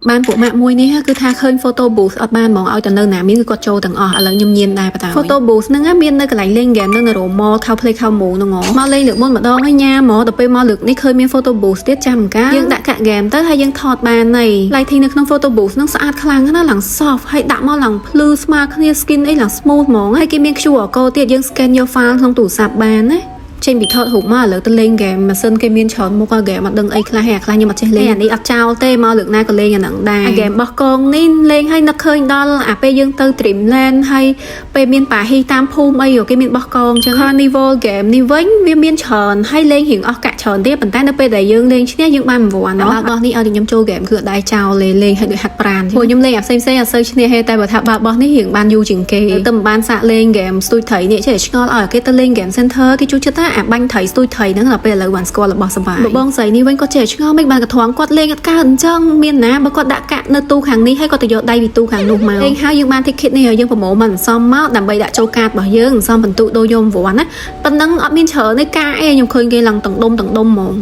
បានពួកម៉ាក់មួយនេះគឺថាឃើញ photo booth អត់បានហ្មងឲ្យតែនៅណាមានគឺគាត់ចូលទាំងអស់ឥឡូវខ្ញុំញៀនដែរបើតើ photo booth ហ្នឹងមាននៅកន្លែងលេង game នៅ Naro Mall ខៅ play ខៅមូហ្នឹងមកលេងលើកមុនម្ដងហើយញ៉ាហ្មងដល់ពេលមកលើកនេះឃើញមាន photo booth ទៀតចាំកាយើងដាក់កាក់ game ទៅហើយយើងថតបានហើយ lighting នៅក្នុង photo booth ហ្នឹងស្អាតខ្លាំងណាស់ឡើង soft ហើយដាក់មកឡើងភ្លឺស្មើគ្នា skin អីឡើង smooth ហ្មងហើយគេមាន QR code ទៀតយើង scan យក file ក្នុងទូរស័ព្ទបានណាចេញពីថតរូបមកឥឡូវទៅលេងហ្គេមម៉ាស៊ីនគេមានច្រើនមុខហ្គេមអត់ដឹងអីខ្លះហើយអាខ្លះខ្ញុំអត់ចេះលេងអានេះអត់ចោលទេមកលើកណាក៏លេងអាហ្នឹងដែរអាហ្គេមបោះកងនេះលេងឲ្យនឹកឃើញដល់អាពេលយើងទៅ Dreamland ហើយពេលមានប៉ាហ៊ីតាមភូមិអីគេមានបោះកងអញ្ចឹង Carnival game នេះវិញវាមានច្រើនហើយលេងរៀងអស់កាក់ច្រើនទៀតប៉ុន្តែនៅពេលដែលយើងលេងឈ្នះយើងបានរង្វាន់បើបោះនេះឲ្យតែខ្ញុំចូលហ្គេមគឺអត់ដែរចោលលេលេងឲ្យដូចហាត់ប្រានព្រោះខ្ញុំលេងអាផ្សេងផ្សេងអត់សូវឈ្នះទេតែបើថាបើបោះនេះរៀងបានយូរជាងគេទៅមិនបានសាកលេងហ្គេមស្ទូចត្រីនេះចេះឆ្ងល់ឲ្យគេទៅលេង game center គេជួយចិត្តថាអាបាញ់ត្រីស្ទូចត្រីហ្នឹងដល់ពេលឥឡូវបានស្គាល់របស់សប្បាយបើបងស្រីនេះវិញគាត់ចេះឆ្ងល់មិនបានកធំគាត់លេងអត់កើតអញ្ចឹងមានណាបើគាត់ដាក់កាក់នៅទូខាងនេះហើយគាត់ទៅយកដៃពីទូខាងនោះមកលេងហើយយើងបាន ticket នេះហើយយើងប្រមូលមកសំមកដើម្បីដាក់ចូលកាតរបស់យើងសំបន្ទុដូរយករង្វាន់ណាប៉ុណ្ណឹងអត់មានច្រើនទេកាអីខ្ញុំឃើញគេឡើងទាំងដុំទាំងដុំហ្មង។